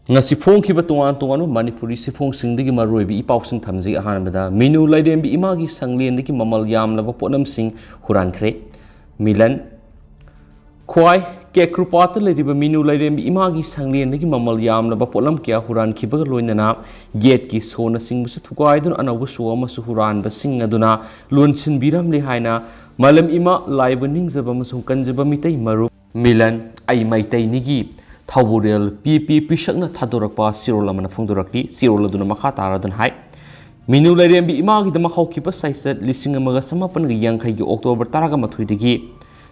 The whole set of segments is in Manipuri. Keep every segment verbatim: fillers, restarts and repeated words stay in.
ꯉꯁꯤ ꯐꯣꯡꯈꯤꯕ ꯇꯣꯉꯥꯟ ꯇꯣꯉꯥꯟꯕ ꯃꯅꯤꯄꯨꯔꯤ ꯁꯤꯐꯣꯡꯁꯤꯡꯗꯒꯤ ꯃꯔꯨꯑꯣꯏꯕ ꯏ ꯄꯥꯎꯁꯤꯡ ꯊꯝꯖꯩ꯫ ꯑꯍꯥꯟꯕꯗ, ꯃꯤꯅꯨ ꯂꯥꯏꯔꯦꯝꯕꯤ ꯏꯃꯥꯒꯤ ꯁꯪꯂꯦꯟꯗꯒꯤ ꯃꯃꯜ ꯌꯥꯝꯂꯕ ꯄꯣꯠꯂꯝꯁꯤꯡ ꯍꯨꯔꯥꯟꯈ꯭ꯔꯦ꯫ ꯃꯤꯂꯟ꯫ ꯈ꯭ꯋꯥꯏ ꯀꯦꯀ꯭ꯔꯨꯄꯥꯠꯇ ꯂꯩꯔꯤꯕ ꯃꯤꯅꯨ ꯂꯥꯏꯔꯦꯝꯕꯤ ꯏꯃꯥꯒꯤ ꯁꯪꯂꯦꯟꯗꯒꯤ ꯃꯃꯜ ꯌꯥꯝꯂꯕ ꯄꯣꯠꯂꯝ ꯀꯌꯥ ꯍꯨꯔꯥꯟꯈꯤꯕꯒ ꯂꯣꯏꯅꯅ ꯒꯦꯠꯀꯤ ꯁꯣꯅꯆꯤꯡꯕꯁꯨ ꯊꯨꯒꯥꯏꯗꯨꯅ ꯑꯅꯧꯕ ꯁꯣ ꯑꯃꯁꯨ ꯍꯨꯔꯥꯟꯕꯁꯤꯡ ꯑꯗꯨꯅ ꯂꯣꯟꯁꯤꯟꯕꯤꯔꯝꯂꯦ ꯍꯥꯏꯅ ꯃꯥꯂꯦꯝ ꯏꯃꯥ ꯂꯥꯏꯕꯨ ꯅꯤꯡꯖꯕ ꯑꯃꯁꯨꯡ ꯀꯟꯖꯕ ꯃꯤꯇꯩ ꯃꯔꯨꯞ ꯃꯤꯂꯟ ꯑꯩ ꯃꯩꯇꯩꯅꯤꯒꯤ ꯊꯧꯕꯨꯔꯦꯜ ꯄꯤ ꯄꯤ ꯄꯤꯁꯛꯅ ꯊꯥꯗꯣꯔꯛꯄ ꯆꯦꯔꯣꯜ ꯑꯃꯅ ꯐꯣꯡꯗꯣꯔꯛꯂꯤ꯫ ꯆꯦꯔꯣꯜ ꯑꯗꯨꯅ ꯃꯈꯥ ꯇꯥꯔꯗꯨꯅ ꯍꯥꯏ, ꯃꯤꯅꯨ ꯂꯥꯏꯔꯦꯝꯕꯤ ꯏꯃꯥꯒꯤꯗꯃꯛ ꯍꯧꯈꯤꯕ ꯆꯩꯆꯠ ꯂꯤꯁꯤꯡ ꯑꯃꯒ ꯆꯃꯥꯄꯟꯒ ꯌꯥꯡꯈꯩꯒꯤ ꯑꯣꯛꯇꯣꯕꯔ ꯇꯔꯥꯒ ꯃꯥꯊꯣꯏꯗꯒꯤ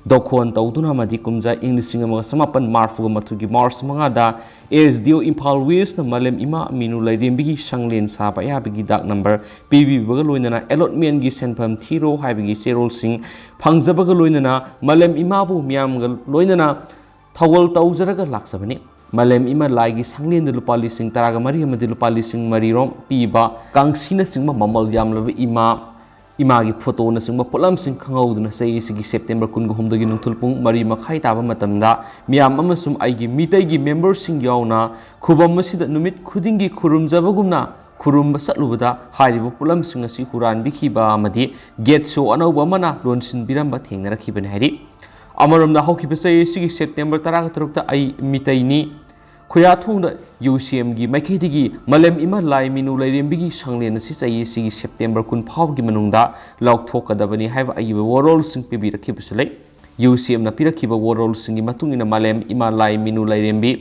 ꯗꯣꯈꯣꯟ ꯇꯧꯗꯨꯅ ꯑꯃꯗꯤ ꯀꯨꯝꯖꯥ ꯏꯪ ꯂꯤꯁꯤꯡ ꯑꯃꯒ ꯆꯃꯥꯄꯟ ꯃꯔꯤꯐꯨꯒ ꯃꯥꯊꯣꯏꯒꯤ ꯃꯥꯔꯆ ꯃꯉꯥꯗ ꯑꯦꯁ ꯗꯤ ꯑꯣ ꯏꯝꯐꯥꯜ ꯋꯦꯁꯅ ꯃꯥꯂꯦꯝ ꯏꯃꯥ ꯃꯤꯅꯨ ꯂꯥꯏꯔꯦꯝꯕꯤꯒꯤ ꯁꯪꯂꯦꯟ ꯁꯥꯕ ꯑꯌꯥꯕꯒꯤ ꯗꯥꯛ ꯅꯝꯕꯔ ꯄꯤꯕꯤꯕꯒ ꯂꯣꯏꯅꯅ ꯑꯦꯂꯣꯠꯃꯦꯟꯒꯤ ꯁꯦꯟꯐꯝ ꯊꯤꯔꯣ ꯍꯥꯏꯕꯒꯤ ꯆꯦꯔꯣꯜꯁꯤꯡ ꯐꯪꯖꯕꯒ ꯂꯣꯏꯅꯅ ꯃꯥꯂꯦꯝ ꯏꯃꯥꯕꯨ ꯃꯤꯌꯥꯝꯒ ꯂꯣꯏꯅꯅ ꯊꯧꯒꯜ ꯇꯧꯖꯔꯒ ꯂꯥꯛꯆꯕꯅꯤ꯫ ꯃꯥꯂꯦꯝ ꯏꯃꯥ ꯂꯥꯏꯒꯤ ꯁꯪꯂꯦꯟꯗ ꯂꯨꯄꯥ ꯂꯤꯁꯤꯡ ꯇꯔꯥꯒ ꯃꯔꯤ ꯑꯃꯗꯤ ꯂꯨꯄꯥ ꯂꯤꯁꯤꯡ ꯃꯔꯤꯔꯣꯝ ꯄꯤꯕ ꯀꯥꯡꯁꯤꯅꯆꯤꯡꯕ ꯃꯃꯜ ꯌꯥꯝꯂꯕ ꯏꯃꯥ, ꯏꯃꯥꯒꯤ ꯐꯣꯇꯣꯅꯆꯤꯡꯕ ꯄꯣꯠꯂꯝꯁꯤꯡ ꯈꯪꯍꯧꯗꯨꯅ ꯆꯍꯤ ꯑꯁꯤꯒꯤ ꯁꯦꯞꯇꯦꯝꯕꯔ ꯀꯨꯟꯒ ꯍꯨꯝꯗꯣꯏꯒꯤ ꯅꯨꯡꯊꯤꯜ ꯄꯨꯡ ꯃꯔꯤ ꯃꯈꯥꯏ ꯇꯥꯕ ꯃꯇꯝꯗ ꯃꯤꯌꯥꯝ ꯑꯃꯁꯨꯡ ꯑꯩꯒꯤ ꯃꯤꯇꯩꯒꯤ ꯃꯦꯝꯕꯔꯁꯤꯡ ꯌꯥꯎꯅ ꯈꯨꯕꯝ ꯑꯁꯤꯗ ꯅꯨꯃꯤꯠ ꯈꯨꯗꯤꯡꯒꯤ ꯈꯨꯔꯨꯝꯖꯕꯒꯨꯝꯅ ꯈꯨꯔꯨꯝꯕ ꯆꯠꯂꯨꯕꯗ ꯍꯥꯏꯔꯤꯕ ꯄꯣꯠꯂꯝꯁꯤꯡ ꯑꯁꯤ ꯍꯨꯔꯥꯟꯕꯤꯈꯤꯕ ꯑꯃꯗꯤ ꯒꯦꯠ ꯁꯣ ꯑꯅꯧꯕ ꯑꯃꯅ ꯂꯣꯟꯁꯤꯟꯕꯤꯔꯝꯕ ꯊꯦꯡꯅꯔꯛꯈꯤꯕꯅꯤ ꯍꯥꯏꯔꯤ꯫ ꯑꯃꯔꯣꯝꯗ, ꯍꯧꯈꯤꯕ ꯆꯍꯤ ꯑꯁꯤꯒꯤ ꯁꯦꯞꯇꯦꯝꯕꯔ ꯇꯔꯥꯒ ꯇꯔꯨꯛꯇ ꯑꯩ ꯃꯤꯇꯩꯅꯤ, ꯈꯨꯌꯥꯊꯣꯡꯗ ꯌꯨ ꯁꯤ ꯑꯦꯝꯒꯤ ꯃꯥꯏꯀꯩꯗꯒꯤ ꯃꯥꯂꯦꯝ ꯏꯃꯥ ꯂꯥꯏ ꯃꯤꯅꯨ ꯂꯥꯏꯔꯦꯝꯕꯤꯒꯤ ꯁꯪꯂꯦꯟ ꯑꯁꯤ ꯆꯍꯤ ꯑꯁꯤꯒꯤ ꯁꯦꯞꯇꯦꯝꯕꯔ ꯀꯨꯟ ꯐꯥꯎꯕꯒꯤ ꯃꯅꯨꯡꯗ ꯂꯥꯎꯊꯣꯛꯀꯗꯕꯅꯤ ꯍꯥꯏꯕ ꯑꯏꯕ ꯋꯥꯔꯣꯜꯁꯤꯡ ꯄꯤꯕꯤꯔꯛꯈꯤꯕꯁꯨ ꯂꯩ꯫ ꯌꯨ ꯁꯤ ꯑꯦꯝꯅ ꯄꯤꯔꯛꯈꯤꯕ ꯋꯥꯔꯣꯜꯁꯤꯡꯒꯤ ꯃꯇꯨꯡ ꯏꯟꯅ ꯃꯥꯂꯦꯝ ꯏꯃꯥ ꯂꯥꯏ ꯃꯤꯅꯨ ꯂꯥꯏꯔꯦꯝꯕꯤ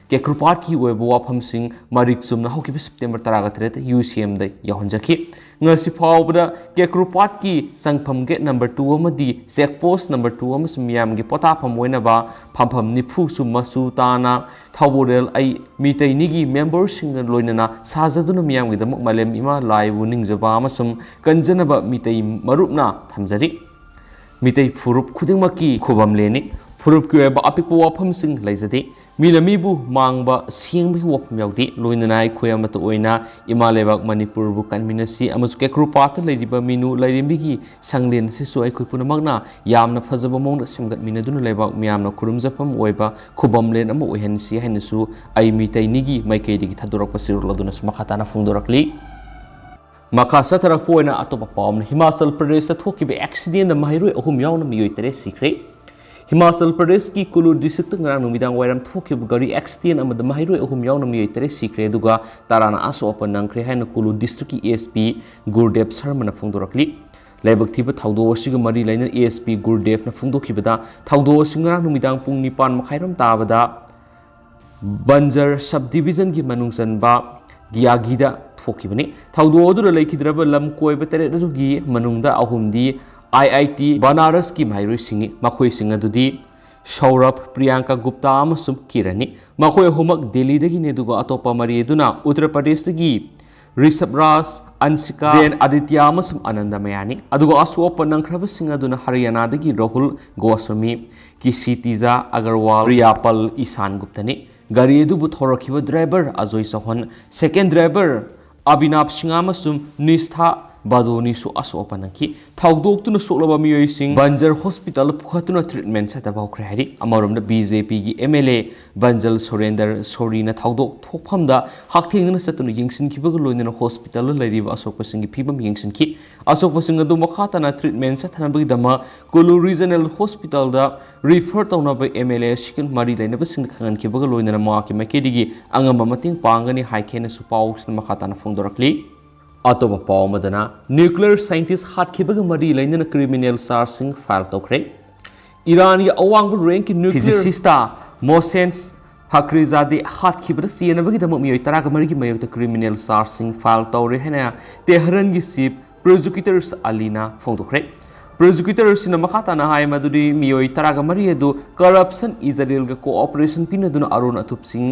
ꯀꯦꯀ꯭ꯔꯨꯄꯥꯠꯀꯤ ꯑꯣꯏꯕ ꯋꯥꯐꯝꯁꯤꯡ ꯃꯔꯤꯛ ꯆꯨꯝꯅ ꯍꯧꯈꯤꯕ ꯁꯦꯞꯇꯦꯝꯕꯔ ꯇꯔꯥꯒ ꯇꯔꯦꯠꯇ ꯌꯨ ꯁꯤ ꯑꯦꯝꯗ ꯌꯧꯍꯟꯖꯈꯤ꯫ ꯉꯁꯤ ꯐꯥꯎꯕꯗ ꯀꯦꯀ꯭ꯔꯨꯄꯥꯠꯀꯤ ꯆꯪꯐꯝ ꯒꯦꯠ ꯅꯝꯕꯔ ꯇꯨ ꯑꯃꯗꯤ ꯆꯦꯛ ꯄꯣꯁ ꯅꯝꯕꯔ ꯇꯨ ꯑꯃꯁꯨꯡ ꯃꯤꯌꯥꯝꯒꯤ ꯄꯣꯊꯥꯐꯝ ꯑꯣꯏꯅꯕ ꯐꯝꯐꯝ ꯅꯤꯐꯨꯁꯨ ꯃꯆꯨ ꯇꯥꯅ ꯊꯧꯕꯨꯔꯦꯜ ꯑꯩ ꯃꯤꯇꯩꯅꯤꯒꯤ ꯃꯦꯝꯕꯔꯁꯤꯡꯒ ꯂꯣꯏꯅꯅ ꯁꯥꯖꯗꯨꯅ ꯃꯤꯌꯥꯝꯒꯤꯗꯃꯛ ꯃꯥꯂꯦꯝ ꯏꯃꯥ ꯂꯥꯏꯕꯨ ꯅꯤꯡꯖꯕ ꯑꯃꯁꯨꯡ ꯀꯟꯖꯅꯕ ꯃꯤꯇꯩ ꯃꯔꯨꯞꯅ ꯊꯝꯖꯔꯤ꯫ ꯃꯤꯇꯩ ꯐꯨꯔꯨꯞ ꯈꯨꯗꯤꯡꯃꯛꯀꯤ ꯈꯨꯕꯝꯂꯦꯟꯅꯤ꯫ ꯐꯨꯔꯨꯞꯀꯤ ꯑꯣꯏꯕ ꯑꯄꯤꯛꯄ ꯋꯥꯐꯝꯁꯤꯡ ꯂꯩꯖꯗꯦ꯫ ꯃꯤꯅ ꯃꯤꯕꯨ ꯃꯥꯡꯕ ꯁꯦꯡꯕꯒꯤ ꯋꯥꯐꯝ ꯌꯥꯎꯗꯦ꯫ ꯂꯣꯏꯅꯅ ꯑꯩꯈꯣꯏ ꯑꯃꯠꯇ ꯑꯣꯏꯅ ꯏꯃꯥ ꯂꯩꯕꯥꯛ ꯃꯅꯤꯄꯨꯔꯕꯨ ꯀꯟꯃꯤꯟꯅꯁꯤ ꯑꯃꯁꯨꯡ ꯀꯦꯀ꯭ꯔꯨꯄꯥꯠꯇ ꯂꯩꯔꯤꯕ ꯃꯤꯅꯨ ꯂꯥꯏꯔꯦꯝꯕꯤꯒꯤ ꯁꯪꯂꯦꯟ ꯑꯁꯤꯁꯨ ꯑꯩꯈꯣꯏ ꯄꯨꯝꯅꯃꯛꯅ ꯌꯥꯝꯅ ꯐꯖꯕ ꯃꯑꯣꯡꯗ ꯁꯦꯝꯒꯠꯃꯤꯟꯅꯗꯨꯅ ꯂꯩꯕꯥꯛ ꯃꯤꯌꯥꯝꯅ ꯈꯨꯔꯨꯝꯖꯐꯝ ꯑꯣꯏꯕ ꯈꯨꯕꯝꯂꯦꯟ ꯑꯃ ꯑꯣꯏꯍꯟꯁꯤ ꯍꯥꯏꯅꯁꯨ ꯑꯩ ꯃꯤꯇꯩꯅꯤꯒꯤ ꯃꯥꯏꯀꯩꯗꯒꯤ ꯊꯥꯗꯣꯔꯛꯄ ꯆꯦꯔꯣꯜ ꯑꯗꯨꯅꯁꯨ ꯃꯈꯥ ꯇꯥꯅ ꯐꯣꯡꯗꯣꯔꯛꯂꯤ꯫ ꯃꯈꯥ ꯆꯠꯊꯔꯛꯄ ꯑꯣꯏꯅ ꯑꯇꯣꯞꯄ ꯄꯥꯎ ꯑꯃꯅ, ꯍꯤꯃꯥꯆꯜ ꯄ꯭ꯔꯗꯦꯁꯇ ꯊꯣꯛꯈꯤꯕ ꯑꯦꯛꯁꯤꯗꯦꯟꯗ ꯃꯍꯩꯔꯣꯏ ꯑꯍꯨꯝ ꯌꯥꯎꯅ ꯃꯤꯑꯣꯏ ꯇꯔꯦꯠ ꯁꯤꯈ꯭ꯔꯦ꯫ ꯍꯤꯃꯥꯆꯜ ꯄ꯭ꯔꯗꯦꯁꯀꯤ ꯀꯨꯂꯨ ꯗꯤꯁꯇ꯭ꯔꯤꯛꯇ ꯉꯔꯥꯡ ꯅꯨꯃꯤꯗꯥꯡ ꯋꯥꯏꯔꯝ ꯊꯣꯛꯈꯤꯕ ꯒꯥꯔꯤ ꯑꯦꯛꯁꯤꯗꯦꯟ ꯑꯃꯗ ꯃꯍꯩꯔꯣꯏ ꯑꯍꯨꯝ ꯌꯥꯎꯅ ꯃꯤꯑꯣꯏ ꯇꯔꯦꯠ ꯁꯤꯈ꯭ꯔꯦ, ꯑꯗꯨꯒ ꯇꯔꯥꯅ ꯑꯁꯣꯛ ꯑꯄꯟ ꯅꯪꯈ꯭ꯔꯦ ꯍꯥꯏꯅ ꯀꯨꯂꯨ ꯗꯤꯁꯇ꯭ꯔꯤꯛꯀꯤ ꯑꯦꯁ ꯄꯤ ꯒꯨꯔꯗꯦꯕ ꯁꯔꯃꯅ ꯐꯣꯡꯗꯣꯔꯛꯂꯤ꯫ ꯂꯥꯏꯕꯛ ꯊꯤꯕ ꯊꯧꯗꯣꯛ ꯑꯁꯤꯒ ꯃꯔꯤ ꯂꯩꯅꯅ ꯑꯦꯁ ꯄꯤ ꯒꯨꯔꯗꯦꯕꯅ ꯐꯣꯡꯗꯣꯛꯈꯤꯕꯗ, ꯊꯧꯗꯣꯛ ꯑꯁꯤ ꯉꯔꯥꯡ ꯅꯨꯃꯤꯗꯥꯡ ꯄꯨꯡ ꯅꯤꯄꯥꯟ ꯃꯈꯥꯏꯔꯣꯝ ꯇꯥꯕꯗ ꯕꯟꯖꯔ ꯁꯕ ꯗꯤꯕꯤꯖꯟꯒꯤ ꯃꯅꯨꯡ ꯆꯟꯕ ꯒꯤꯌꯥꯒꯤꯗ ꯊꯣꯛꯈꯤꯕꯅꯤ꯫ ꯊꯧꯗꯣꯛ ꯑꯗꯨꯗ ꯂꯩꯈꯤꯗ꯭ꯔꯕ ꯂꯝ ꯀꯣꯏꯕ ꯇꯔꯦꯠ ꯑꯗꯨꯒꯤ ꯃꯅꯨꯡꯗ ꯑꯍꯨꯝꯗꯤ ꯑꯥꯏ ꯑꯥꯏ ꯇꯤ ꯕꯅꯥꯔꯁꯀꯤ ꯃꯍꯩꯔꯣꯏꯁꯤꯡꯅꯤ꯫ ꯃꯈꯣꯏꯁꯤꯡ ꯑꯗꯨꯗꯤ ꯁꯧꯔꯚ, ꯄ꯭ꯔꯤꯌꯥꯡꯀꯥ ꯒꯨꯞꯇꯥ ꯑꯃꯁꯨꯡ ꯀꯤꯔꯟꯅꯤ꯫ ꯃꯈꯣꯏ ꯑꯍꯨꯝꯃꯛ ꯗꯦꯜꯂꯤꯗꯒꯤꯅꯤ, ꯑꯗꯨꯒ ꯑꯇꯣꯞꯄ ꯃꯔꯤ ꯑꯗꯨꯅ ꯎꯠꯇꯔ ꯄ꯭ꯔꯗꯦꯁꯇꯒꯤ ꯔꯤꯁꯕ ꯔꯥꯖ, ꯑꯟꯁꯤꯀꯥ, ꯖꯦꯟ ꯑꯥꯗꯤꯇ꯭ꯌ ꯑꯃꯁꯨꯡ ꯑꯅꯟꯗ ꯃꯌꯥꯅꯤ꯫ ꯑꯗꯨꯒ ꯑꯁꯣꯛ ꯑꯄꯟ ꯅꯪꯈ꯭ꯔꯕꯁꯤꯡ ꯑꯗꯨꯅ ꯍꯔꯤꯌꯥꯅꯥꯗꯒꯤ ꯔꯥꯍꯨꯜ ꯒꯣꯁ꯭ꯋꯥꯃꯤ, ꯀꯤꯁꯤ ꯇꯤꯖꯥ ꯑꯒꯔꯋꯥꯜ, ꯄ꯭ꯔꯤꯌꯥꯄꯜ ꯏꯁꯥꯟ ꯒꯨꯞꯇꯅꯤ꯫ ꯒꯥꯔꯤ ꯑꯗꯨꯕꯨ ꯊꯧꯔꯛꯈꯤꯕ ꯗ꯭ꯔꯥꯏꯚꯔ ꯑꯖꯣꯏ ꯆꯧꯍꯟ, ꯁꯦꯀꯦꯟ ꯗ꯭ꯔꯥꯏꯚꯔ ꯑꯕꯤꯅꯥꯕ ꯁꯤꯡꯍ ꯑꯃꯁꯨꯡ ꯅꯤꯁꯊꯥ ꯕꯥꯗꯣꯅꯤꯁꯨ ꯑꯁꯣꯛ ꯑꯄꯟ ꯅꯪꯈꯤ꯫ ꯊꯧꯗꯣꯛꯇꯨꯅ ꯁꯣꯛꯂꯕ ꯃꯤꯑꯣꯏꯁꯤꯡ ꯕꯟꯖꯔ ꯍꯣꯁꯄꯤꯇꯥꯜꯗ ꯄꯨꯈꯠꯇꯨꯅ ꯇ꯭ꯔꯤꯠꯃꯦꯟ ꯆꯠꯊꯕ ꯍꯧꯈ꯭ꯔꯦ ꯍꯥꯏꯔꯤ꯫ ꯑꯃꯔꯣꯝꯗ ꯕꯤ ꯖꯦ ꯄꯤꯒꯤ ꯑꯦꯝ ꯑꯦꯜ ꯑꯦ ꯕꯟꯖꯜ ꯁꯨꯔꯦꯟꯗꯔ ꯁꯣꯔꯤꯅ ꯊꯧꯗꯣꯛ ꯊꯣꯛꯐꯝꯗ ꯍꯛꯊꯦꯡꯅꯅ ꯆꯠꯇꯨꯅ ꯌꯦꯡꯁꯤꯟꯈꯤꯕꯒ ꯂꯣꯏꯅꯅ ꯍꯣꯁꯄꯤꯇꯥꯜꯗ ꯂꯩꯔꯤꯕ ꯑꯁꯣꯛꯄꯁꯤꯡꯒꯤ ꯐꯤꯕꯝ ꯌꯦꯡꯁꯤꯟꯈꯤ꯫ ꯑꯁꯣꯛꯄꯁꯤꯡ ꯑꯗꯨ ꯃꯈꯥ ꯇꯥꯅ ꯇ꯭ꯔꯤꯠꯃꯦꯟ ꯆꯠꯊꯅꯕꯒꯤꯗꯃꯛ ꯀꯨꯂꯨ ꯔꯤꯖꯅꯦꯜ ꯍꯣꯁꯄꯤꯇꯥꯜꯗ ꯔꯤꯐꯔ ꯇꯧꯅꯕ ꯑꯦꯝ ꯑꯦꯜ ꯑꯦ ꯑꯁꯤꯒꯤ ꯃꯔꯤ ꯂꯩꯅꯕꯁꯤꯡꯗ ꯈꯪꯍꯟꯈꯤꯕꯒ ꯂꯣꯏꯅꯅ ꯃꯍꯥꯛꯀꯤ ꯃꯥꯏꯀꯩꯗꯒꯤ ꯑꯉꯝꯕ ꯃꯇꯦꯡ ꯄꯥꯡꯒꯅꯤ ꯍꯥꯏꯈꯤ ꯍꯥꯏꯅꯁꯨ ꯄꯥꯎꯁꯤꯅ ꯃꯈꯥ ꯇꯥꯅ ꯐꯣꯡꯗꯣꯔꯛꯂꯤ꯫ ꯑꯇꯣꯞꯄ ꯄꯥꯎ ꯑꯃꯗꯅ, ꯅ꯭ꯌꯨꯀ꯭ꯂꯤꯌꯔ ꯁꯥꯏꯟꯇꯤꯁ ꯍꯥꯠꯈꯤꯕꯒ ꯃꯔꯤ ꯂꯩꯅꯅ ꯀ꯭ꯔꯤꯃꯤꯅꯦꯜ ꯆꯥꯔꯖꯁꯤꯡ ꯐꯥꯏꯜ ꯇꯧꯈ꯭ꯔꯦ꯫ ꯏꯔꯥꯟꯒꯤ ꯑꯋꯥꯡꯕ ꯔꯦꯡꯀꯤ ꯅ꯭ꯌꯨꯀ꯭ꯂꯤꯌꯔ ꯐꯤꯖꯤꯁꯤꯁꯇ ꯃꯣꯁꯦꯟꯁ ꯐꯈ꯭ꯔꯤꯖꯥꯗꯦ ꯍꯥꯠꯈꯤꯕꯗ ꯆꯦꯟꯅꯕꯒꯤꯗꯃꯛ ꯃꯤꯑꯣꯏ ꯇꯔꯥꯒ ꯃꯔꯤꯒꯤ ꯃꯥꯌꯣꯛꯇ ꯀ꯭ꯔꯤꯃꯤꯅꯦꯜ ꯆꯥꯔꯖꯁꯤꯡ ꯐꯥꯏꯜ ꯇꯧꯔꯦ ꯍꯥꯏꯅ ꯇꯦꯍꯔꯟꯒꯤ ꯆꯤꯐ ꯄ꯭ꯔꯣꯁꯤꯀ꯭ꯌꯨꯇꯔꯁ ꯑꯂꯤꯅ ꯐꯣꯡꯗꯣꯛꯈ꯭ꯔꯦ꯫ ꯄ꯭ꯔꯣꯁꯤꯀ꯭ꯌꯨꯇꯔꯁꯤꯅ ꯃꯈꯥ ꯇꯥꯅ ꯍꯥꯏ ꯃꯗꯨꯗꯤ ꯃꯤꯑꯣꯏ ꯇꯔꯥꯒ ꯃꯔꯤ ꯑꯗꯨ ꯀꯔꯞꯁꯟ, ꯏꯖꯔꯦꯜꯒ ꯀꯣꯑꯣꯄꯔꯦꯁꯟ ꯄꯤꯅꯗꯨꯅ ꯑꯔꯣꯟ ꯑꯊꯨꯞꯁꯤꯡ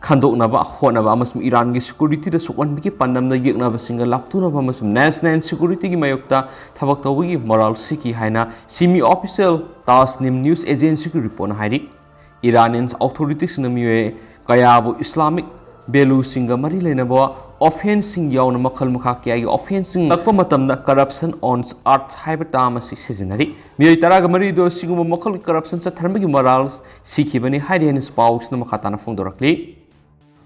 ꯈꯟꯗꯣꯛꯅꯕ ꯍꯣꯠꯅꯕ ꯑꯃꯁꯨꯡ ꯏꯔꯥꯟꯒꯤ ꯁꯦꯀ꯭ꯌꯨꯔꯤꯇꯤꯗ ꯁꯣꯛꯍꯟꯕꯒꯤ ꯄꯥꯟꯗꯝꯗ ꯌꯦꯛꯅꯕꯁꯤꯡꯒ ꯂꯥꯞꯊꯣꯛꯅꯕ ꯑꯃꯁꯨꯡ ꯅꯦꯁꯅꯦꯜ ꯁꯦꯀ꯭ꯌꯨꯔꯤꯇꯤꯒꯤ ꯃꯥꯌꯣꯛꯇ ꯊꯕꯛ ꯇꯧꯕꯒꯤ ꯃꯣꯔꯥꯜ ꯁꯤꯈꯤ ꯍꯥꯏꯅ ꯁꯤꯃꯤ ꯑꯣꯐꯤꯁꯤꯌꯦꯜ ꯇꯥꯁꯅꯤꯝ ꯅ꯭ꯌꯨꯁ ꯑꯦꯖꯦꯟꯁꯤꯒꯤ ꯔꯤꯄꯣꯔꯠꯅ ꯍꯥꯏꯔꯤ꯫ Iranian authorities ꯁꯤꯡꯅ ꯃꯤꯑꯣꯏ ꯀꯌꯥꯕꯨ Islamic value ꯁꯤꯡꯒ ꯃꯔꯤ ꯂꯩꯅꯕ offence ꯁꯤꯡ ꯌꯥꯎꯅ ꯃꯈꯜ ꯃꯈꯥ ꯀꯌꯥꯒꯤ offence ꯁꯤꯡ ꯂꯥꯛꯄ ꯃꯇꯝꯗ corruption on earth ꯍꯥꯏꯕ term ꯑꯁꯤ ꯁꯤꯖꯤꯟꯅꯔꯤ꯫ ꯃꯤꯑꯣꯏ ꯇꯔꯥꯒ ꯃꯔꯤꯗꯣ ꯑꯁꯤꯒꯨꯝꯕ ꯃꯈꯜꯒꯤ corruption ꯆꯠꯊꯔꯝꯕꯒꯤ ꯃꯔꯥꯜ ꯁꯤꯈꯤꯕꯅꯤ ꯍꯥꯏꯔꯤ ꯍꯥꯏꯅ ꯄꯥꯎꯁꯤꯅ ꯃꯈꯥ ꯇꯥꯅ ꯐꯣꯡꯗꯣꯔꯛꯂꯤ꯫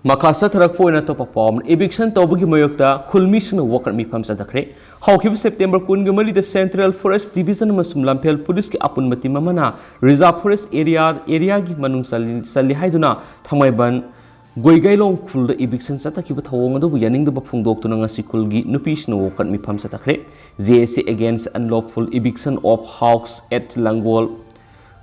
ꯃꯈꯥ ꯆꯠꯊꯔꯛꯄ ꯑꯣꯏꯅ ꯑꯇꯣꯞꯄ ꯄꯥꯎ ꯑꯃꯅ, eviction ꯇꯧꯕꯒꯤ ꯃꯥꯌꯣꯛꯇ ꯈꯨꯜ ꯃꯤꯁꯤꯡꯅ ꯋꯥꯀꯠ ꯃꯤꯐꯝ ꯆꯠꯊꯈ꯭ꯔꯦ꯫ ꯍꯧꯈꯤꯕ September ꯀꯨꯟꯒ ꯃꯔꯤꯗ Central Forest Division ꯑꯃꯁꯨꯡ ꯂꯝꯐꯦꯜ ꯄꯨꯂꯤꯁꯀꯤ ꯑꯄꯨꯟꯕ team ꯑꯃꯅ Reserve Forest area, area ꯒꯤ ꯃꯅꯨꯡ ꯆꯜꯂꯤ, ꯆꯜꯂꯤ ꯍꯥꯏꯗꯨꯅ ꯊꯥꯡꯃꯩꯕꯟ ꯒꯣꯏꯒꯥꯏꯂꯣꯡ ꯈꯨꯜꯗ eviction ꯆꯠꯊꯈꯤꯕ ꯊꯧꯑꯣꯡ ꯑꯗꯨꯕꯨ ꯌꯥꯅꯤꯡꯗꯕ ꯐꯣꯡꯗꯣꯛꯇꯨꯅ ꯉꯁꯤ ꯈꯨꯜꯒꯤ ꯅꯨꯄꯤꯁꯤꯡꯅ ꯋꯥꯀꯠ ꯃꯤꯐꯝ ꯆꯠꯊꯈ꯭ꯔꯦ꯫ J S A against unlawful eviction of house at ꯂꯪꯒꯣꯜ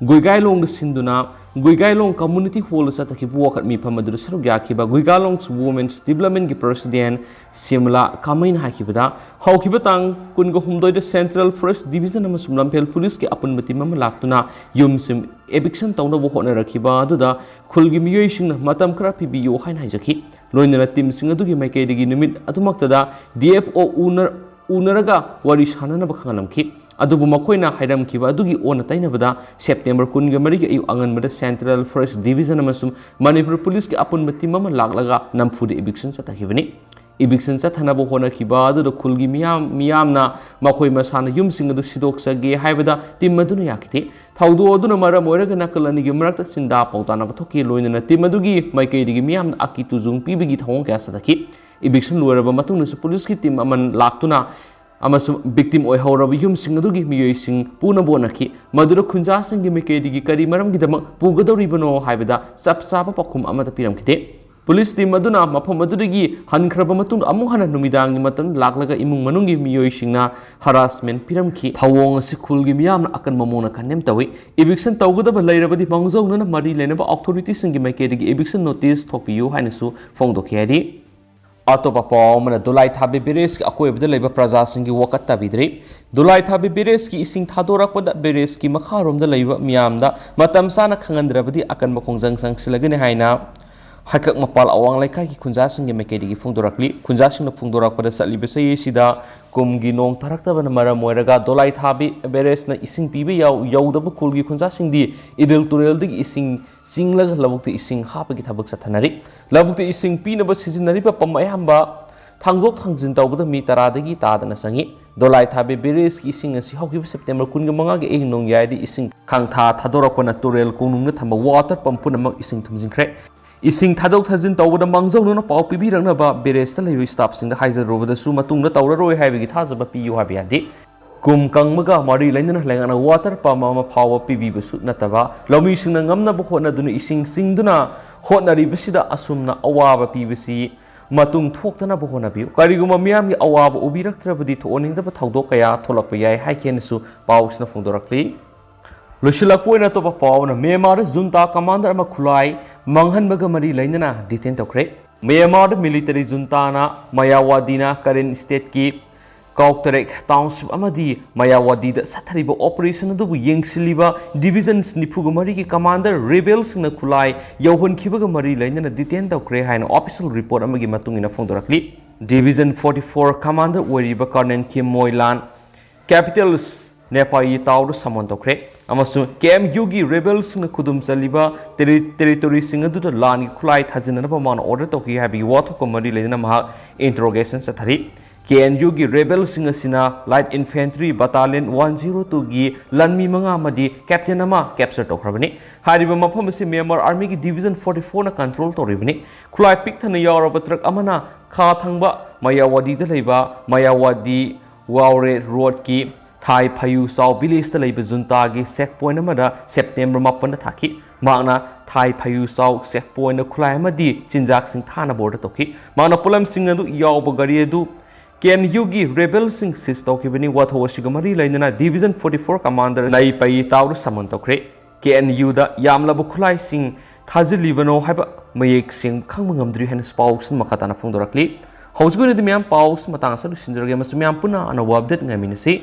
ꯒꯨꯏꯒꯥꯏꯂꯣꯡꯗ ꯁꯤꯟꯗꯨꯅ ꯒꯨꯏꯒꯥꯏꯂꯣꯡ community hall ꯗ ꯆꯠꯊꯈꯤꯕ ꯋꯥꯀꯠ ꯃꯤꯐꯝ ꯑꯗꯨꯗ ꯁꯔꯨꯛ ꯌꯥꯈꯤꯕ ꯒꯨꯏꯒꯥꯏꯂꯣꯡ Women's Development ꯀꯤ president ꯁꯤꯃꯂꯥ ꯀꯥꯃꯩꯅ ꯍꯥꯏꯈꯤꯕꯗ, ꯍꯧꯈꯤꯕ ꯇꯥꯡ ꯀꯨꯟꯒ ꯍꯨꯝꯗꯣꯏꯗ Central Forest Division ꯑꯃꯁꯨꯡ ꯂꯝꯐꯦꯜ ꯄꯨꯂꯤꯁꯀꯤ ꯑꯄꯨꯟꯕ team ꯑꯃ ꯂꯥꯛꯇꯨꯅ ꯌꯨꯝꯁꯤꯡ eviction ꯇꯧꯅꯕ ꯍꯣꯠꯅꯔꯛꯈꯤꯕ ꯑꯗꯨꯗ ꯈꯨꯜꯒꯤ ꯃꯤꯑꯣꯏꯁꯤꯡꯅ ꯃꯇꯝ ꯈꯔ ꯄꯤꯕꯤꯌꯨ ꯍꯥꯏꯅ ꯍꯥꯏꯖꯈꯤ꯫ ꯂꯣꯏꯅꯅ team ꯁꯤꯡ ꯑꯗꯨꯒꯤ ꯃꯥꯏꯀꯩꯗꯒꯤ ꯅꯨꯃꯤꯠ ꯑꯗꯨꯃꯛꯇꯗ D F O ꯎꯅ-, ꯎꯅꯔꯒ ꯋꯥꯔꯤ ꯁꯥꯅꯅꯕ ꯈꯪꯍꯜꯂꯝꯈꯤ꯫ ꯑꯗꯨꯕꯨ ꯃꯈꯣꯏꯅ ꯍꯥꯏꯔꯝꯈꯤꯕ ꯑꯗꯨꯒꯤ ꯑꯣꯟꯅ ꯇꯩꯅꯕꯗ September ꯀꯨꯟꯒ ꯃꯔꯤꯒꯤ ꯑꯌꯨꯛ ꯑꯉꯟꯕꯗ Central Forest Division ꯑꯃꯁꯨꯡ ꯃꯅꯤꯄꯨꯔ ꯄꯨꯂꯤꯁꯀꯤ ꯑꯄꯨꯟꯕ team ꯑꯃ ꯂꯥꯛꯂꯒ ꯅꯝꯐꯨꯗ eviction ꯆꯠꯊꯈꯤꯕꯅꯤ꯫ Eviction ꯆꯠꯊꯅꯕ ꯍꯣꯠꯅꯈꯤꯕ ꯑꯗꯨꯗ ꯈꯨꯜꯒꯤ ꯃꯤꯌꯥꯝ, ꯃꯤꯌꯥꯝꯅ ꯃꯈꯣꯏ ꯃꯁꯥꯅ ꯌꯨꯝꯁꯤꯡ ꯑꯗꯨ ꯁꯤꯗꯣꯛꯆꯒꯦ ꯍꯥꯏꯕꯗ team ꯑꯗꯨꯅ ꯌꯥꯈꯤꯗꯦ꯫ ꯊꯧꯗꯣꯛ ꯑꯗꯨꯅ ꯃꯔꯝ ꯑꯣꯏꯔꯒ ꯅꯥꯀꯜ ꯑꯅꯤꯒꯤ ꯃꯔꯛꯇ ꯆꯤꯟꯗꯥ ꯄꯥꯎꯇꯥꯅꯕ ꯊꯣꯛꯈꯤ꯫ ꯂꯣꯏꯅꯅ team ꯑꯗꯨꯒꯤ ꯃꯥꯏꯀꯩꯗꯒꯤ ꯃꯤꯌꯥꯝꯅ ꯑꯀꯤ ꯇꯨꯖꯨꯡ ꯄꯤꯕꯒꯤ ꯊꯧꯑꯣꯡ ꯀꯌꯥ ꯆꯠꯊꯈꯤ꯫ Eviction ꯂꯣꯏꯔꯕ ꯃꯇꯨꯡꯗꯁꯨ ꯄꯨꯂꯤꯁꯀꯤ team ꯑꯃ ꯂꯥꯛꯇꯨꯅ ꯑꯃꯁꯨꯡ victim ꯑꯣꯏꯍꯧꯔꯕ ꯌꯨꯝꯁꯤꯡ ꯑꯗꯨꯒꯤ ꯃꯤꯑꯣꯏꯁꯤꯡ ꯄꯨꯅꯕ ꯍꯣꯠꯅꯈꯤ꯫ ꯃꯗꯨꯗ ꯈꯨꯟꯖꯥꯁꯤꯡꯒꯤ ꯃꯥꯏꯀꯩꯗꯒꯤ ꯀꯔꯤ ꯃꯔꯝꯒꯤꯗꯃꯛ ꯄꯨꯒꯗꯧꯔꯤꯕꯅꯣ ꯍꯥꯏꯕꯗ ꯆꯞ ꯆꯥꯕ ꯄꯥꯎꯈꯨꯝ ꯑꯃꯠꯇ ꯄꯤꯔꯝꯈꯤꯗꯦ꯫ ꯄꯨꯂꯤꯁ team ꯑꯗꯨꯅ ꯃꯐꯝ ꯑꯗꯨꯗꯒꯤ ꯍꯟꯈ꯭ꯔꯕ ꯃꯇꯨꯡꯗ ꯑꯃꯨꯛ ꯍꯟꯅ ꯅꯨꯃꯤꯗꯥꯡꯒꯤ ꯃꯇꯝꯗ ꯂꯥꯛꯂꯒ ꯏꯃꯨꯡ ꯃꯅꯨꯡꯒꯤ ꯃꯤꯑꯣꯏꯁꯤꯡꯅ harassment ꯄꯤꯔꯝꯈꯤ꯫ ꯊꯧꯑꯣꯡ ꯑꯁꯤ ꯈꯨꯜꯒꯤ ꯃꯤꯌꯥꯝꯅ ꯑꯀꯟꯕ ꯃꯑꯣꯡꯗ condemn ꯇꯧꯏ꯫ Eviction ꯇꯧꯒꯗꯕ ꯂꯩꯔꯕꯗꯤ ꯃꯥꯡꯖꯧꯅꯅ ꯃꯔꯤ ꯂꯩꯅꯕ authority ꯁꯤꯡꯒꯤ ꯃꯥꯏꯀꯩꯗꯒꯤ eviction notice ꯊꯣꯛꯄꯤꯌꯨ ꯍꯥꯏꯅꯁꯨ ꯐꯣꯡꯗꯣꯛꯈꯤ ꯍꯥꯏꯔꯤ꯫ ꯑꯇꯣꯞꯄ ꯄꯥꯎ ꯑꯃꯅ, ꯗꯣꯂꯥꯏꯊꯥꯕꯤ barrage ꯀꯤ ꯑꯀꯣꯏꯕꯗ ꯂꯩꯕ ꯄ꯭ꯔꯖꯥꯁꯤꯡꯒꯤ ꯋꯥꯀꯠ ꯇꯥꯕꯤꯗ꯭ꯔꯤ꯫ ꯗꯣꯂꯥꯏꯊꯥꯕꯤ barrage ꯀꯤ ꯏꯁꯤꯡ ꯊꯥꯗꯣꯔꯛꯄꯗ barrage ꯀꯤ ꯃꯈꯥꯔꯣꯝꯗ ꯂꯩꯕ ꯃꯤꯌꯥꯝꯗ ꯃꯇꯝ ꯆꯥꯅ ꯈꯪꯍꯟꯗ꯭ꯔꯕꯗꯤ ꯑꯀꯟꯕ ꯈꯣꯡꯖꯪ ꯆꯪꯁꯤꯜꯂꯒꯅꯤ ꯍꯥꯏꯅ ꯍꯩꯀꯛ ꯃꯄꯥꯜ ꯑꯋꯥꯡ ꯂꯩꯀꯥꯏꯒꯤ ꯈꯨꯟꯖꯥꯁꯤꯡꯒꯤ ꯃꯥꯏꯀꯩꯗꯒꯤ ꯐꯣꯡꯗꯣꯔꯛꯂꯤ꯫ ꯈꯨꯟꯖꯥꯁꯤꯡꯅ ꯐꯣꯡꯗꯣꯔꯛꯄꯗ, ꯆꯠꯂꯤꯕ ꯆꯍꯤ ꯑꯁꯤꯗ ꯀꯨꯝꯒꯤ ꯅꯣꯡ ꯇꯥꯔꯛꯇꯕꯅ ꯃꯔꯝ ꯑꯣꯏꯔꯒ ꯗꯣꯂꯥꯏ ꯊꯥꯕꯤ barrage ꯅ ꯏꯁꯤꯡ ꯄꯤꯕ ꯌꯥꯎ-, ꯌꯧꯗꯕ ꯈꯨꯜꯒꯤ ꯈꯨꯟꯖꯥꯁꯤꯡꯗꯤ ꯏꯔꯤꯜ ꯇꯨꯔꯦꯜꯗꯒꯤ ꯏꯁꯤꯡ ꯆꯤꯡꯂꯒ ꯂꯧꯕꯨꯛꯇ ꯏꯁꯤꯡ ꯍꯥꯞꯄꯒꯤ ꯊꯕꯛ ꯆꯠꯊꯅꯔꯤ꯫ ꯂꯧꯕꯨꯛꯇ ꯏꯁꯤꯡ ꯄꯤꯅꯕ ꯁꯤꯖꯤꯟꯅꯔꯤꯕ ꯄꯝ ꯑꯌꯥꯝꯕ ꯊꯥꯡꯗꯣꯛ ꯊꯥꯡꯖꯤꯟ ꯇꯧꯕꯗ ꯃꯤ ꯇꯔꯥꯗꯒꯤ ꯇꯥꯗꯅ ꯆꯪꯏ꯫ ꯗꯣꯂꯥꯏ ꯊꯥꯕꯤ barrage ꯀꯤ ꯏꯁꯤꯡ ꯑꯁꯤ ꯍꯧꯈꯤꯕ September ꯀꯨꯟꯒ ꯃꯉꯥꯒꯤ ꯑꯍꯤꯡ ꯅꯣꯡꯌꯥꯏꯗ ꯏꯁꯤꯡ ꯈꯥꯡꯊꯥ ꯊꯥꯗꯣꯔꯛꯄꯅ ꯇꯨꯔꯦꯜ ꯀꯣꯅꯨꯡꯗ ꯊꯝꯕ water pump ꯄꯨꯝꯅꯃꯛ ꯏꯁꯤꯡ ꯊꯨꯝꯖꯤꯟꯈ꯭ꯔꯦ꯫ ꯏꯁꯤꯡ ꯊꯥꯗꯣꯛ ꯊꯥꯖꯤꯟ ꯇꯧꯕꯗ ꯃꯥꯡꯖꯧꯅꯅ ꯄꯥꯎ ꯄꯤꯕꯤꯔꯛꯅꯕ barrage ꯇ ꯂꯩꯕ staff ꯁꯤꯡꯗ ꯍꯥꯏꯖꯔꯨꯕꯗꯁꯨ ꯃꯇꯨꯡꯗ ꯇꯧꯔꯔꯣꯏ ꯍꯥꯏꯕꯒꯤ ꯊꯥꯖꯕ ꯄꯤꯌꯨ ꯍꯥꯏꯕ ꯌꯥꯗꯦ꯫ ꯀꯨꯝ ꯀꯪꯕꯒ ꯃꯔꯤ ꯂꯩꯅꯅ ꯂꯩꯉꯥꯛꯅ water pump ꯑꯃ ꯐꯥꯎꯕ ꯄꯤꯕꯤꯕꯁꯨ ꯅꯠꯇꯕ, ꯂꯧꯃꯤꯁꯤꯡꯅ ꯉꯝꯅꯕ ꯍꯣꯠꯅꯗꯨꯅ ꯏꯁꯤꯡ ꯆꯤꯡꯗꯨꯅ ꯍꯣꯠꯅꯔꯤꯕꯁꯤꯗ ꯑꯁꯨꯝꯅ ꯑꯋꯥꯕ ꯄꯤꯕꯁꯤ ꯃꯇꯨꯡ ꯊꯣꯛꯇꯅꯕ ꯍꯣꯠꯅꯕꯤꯌꯨ꯫ ꯀꯔꯤꯒꯨꯝꯕ ꯃꯤꯌꯥꯝꯒꯤ ꯑꯋꯥꯕ ꯎꯕꯤꯔꯛꯇ꯭ꯔꯕꯗꯤ ꯊꯣꯛꯍꯟꯅꯤꯡꯗꯕ ꯊꯧꯗꯣꯛ ꯀꯌꯥ ꯊꯣꯛꯂꯛꯄ ꯌꯥꯏ ꯍꯥꯏꯈꯤꯅꯁꯨ ꯄꯥꯎꯁꯤꯅ ꯐꯣꯡꯗꯣꯔꯛꯂꯤ꯫ ꯂꯣꯏꯁꯤꯜꯂꯛꯄ ꯑꯣꯏꯅ ꯑꯇꯣꯞꯄ ꯄꯥꯎ ꯑꯃꯅ, ꯃ꯭ꯌꯥꯟꯃꯥꯔꯗ junta commander ꯑꯃ ꯈꯨꯠꯂꯥꯏ ꯃꯥꯡꯍꯟꯕꯒ ꯃꯔꯤ ꯂꯩꯅꯅ detain ꯇꯧꯈ꯭ꯔꯦ꯫ ꯃ꯭ꯌꯥꯟꯃꯥꯔꯗ military junta ꯅ ꯃꯌꯥꯋꯥꯗꯤꯅ ꯀꯔꯦꯟ state ꯀꯤ ꯀꯥꯎꯇꯔꯦꯛ township ꯑꯃꯗꯤ ꯃꯌꯥꯋꯥꯗꯤꯗ ꯆꯠꯊꯔꯤꯕ operation ꯑꯗꯨꯕꯨ ꯌꯦꯡꯁꯤꯜꯂꯤꯕ division ꯅꯤꯐꯨꯒ ꯃꯔꯤꯒꯤ commander rebel ꯁꯤꯡꯅ ꯈꯨꯠꯂꯥꯏ ꯌꯧꯍꯟꯈꯤꯕꯒ ꯃꯔꯤ ꯂꯩꯅꯅ detain ꯇꯧꯈ꯭ꯔꯦ ꯍꯥꯏꯅ official report ꯑꯃꯒꯤ ꯃꯇꯨꯡ ꯏꯟꯅ ꯐꯣꯡꯗꯣꯔꯛꯂꯤ꯫ Division forty four commander ꯑꯣꯏꯔꯤꯕ Colonel Kim Moy Lan capital ꯅꯦꯄꯥꯏ ꯇꯥꯎꯗ summon ꯇꯧꯈ꯭ꯔꯦ ꯑꯃꯁꯨꯡ K N U ꯒꯤ rebel ꯁꯤꯡꯅ ꯈꯨꯗꯨꯝ ꯆꯜꯂꯤꯕ terri-, territory ꯁꯤꯡ ꯑꯗꯨꯗ ꯂꯥꯟꯒꯤ ꯈꯨꯠꯂꯥꯏ ꯊꯥꯖꯤꯟꯅꯅꯕ ꯃꯥꯅ order ꯇꯧꯈꯤ ꯍꯥꯏꯕꯒꯤ ꯋꯥꯊꯣꯛꯀ ꯃꯔꯤ ꯂꯩꯅꯅ ꯃꯍꯥꯛ interrogation ꯆꯠꯊꯔꯤ꯫ K N U ꯒꯤ rebel ꯁꯤꯡ ꯑꯁꯤꯅ Light Infantry Battalion one zero two ꯒꯤ ꯂꯥꯟꯃꯤ ꯃꯉꯥ ꯑꯃꯗꯤ captain ꯑꯃ capture ꯇꯧꯈ꯭ꯔꯕꯅꯤ꯫ ꯍꯥꯏꯔꯤꯕ ꯃꯐꯝ ꯑꯁꯤ Myanmar Army ꯒꯤ Division forty four ꯅ control ꯇꯧꯔꯤꯕꯅꯤ꯫ ꯈꯨꯠꯂꯥꯏ ꯄꯤꯛ ꯊꯟꯅ ꯌꯥꯎꯔꯕ truck ꯑꯃꯅ ꯈꯥ ꯊꯪꯕ ꯃꯌꯥꯋꯥꯗꯤꯗ ꯂꯩꯕ ꯃꯌꯥꯋꯥꯗꯤ ꯋꯥꯎꯔꯦ road ꯀꯤ ꯊꯥꯏ ꯐꯌꯨ ꯆꯥꯎ village ꯇ ꯂꯩꯕ junta ꯒꯤ check point ꯑꯃꯗ September ꯃꯥꯄꯟꯗ ꯊꯥꯈꯤ꯫ ꯃꯍꯥꯛꯅ ꯊꯥꯏ ꯐꯌꯨ ꯆꯥꯎ check point ꯇ ꯈꯨꯠꯂꯥꯏ ꯑꯃꯗꯤ ꯆꯤꯟꯖꯥꯛꯁꯤꯡ ꯊꯥꯅꯕ order ꯇꯧꯈꯤ꯫ ꯃꯍꯥꯛꯅ ꯄꯣꯠꯂꯝꯁꯤꯡ ꯑꯗꯨ ꯌꯥꯎꯕ ꯒꯥꯔꯤ ꯑꯗꯨ K N U ꯒꯤ rebel ꯁꯤꯡ seize ꯇꯧꯈꯤꯕꯅꯤ꯫ ꯋꯥꯊꯣꯛ ꯑꯁꯤꯒ ꯃꯔꯤ ꯂꯩꯅꯅ Division forty four commander ꯂꯩꯄꯩ ꯇꯥꯎꯗ summon ꯇꯧꯈ꯭ꯔꯦ꯫ K N U ꯗ ꯌꯥꯝꯂꯕ ꯈꯨꯠꯂꯥꯏꯁꯤꯡ ꯊꯥꯖꯤꯜꯂꯤꯕꯅꯣ ꯍꯥꯏꯕ ꯃꯌꯦꯛ ꯁꯦꯡ ꯈꯪꯕ ꯉꯝꯗ꯭ꯔꯤ ꯍꯥꯏꯅ ꯄꯥꯎꯁꯤꯡ ꯃꯈꯥ ꯇꯥꯅ ꯐꯣꯡꯗꯣꯔꯛꯂꯤ꯫ ꯍꯧꯖꯤꯛ ꯑꯣꯏꯅꯗꯤ ꯃꯌꯥꯝ ꯄꯥꯎꯁꯤꯡ ꯃꯇꯥꯡ ꯑꯁꯤꯗ ꯂꯣꯏꯁꯤꯟꯖꯔꯒꯦ ꯑꯃꯁꯨꯡ ꯃꯌꯥꯝ ꯄꯨꯟꯅ ꯑꯅꯧꯕ update ꯉꯥꯏꯃꯤꯟꯅꯁꯤ꯫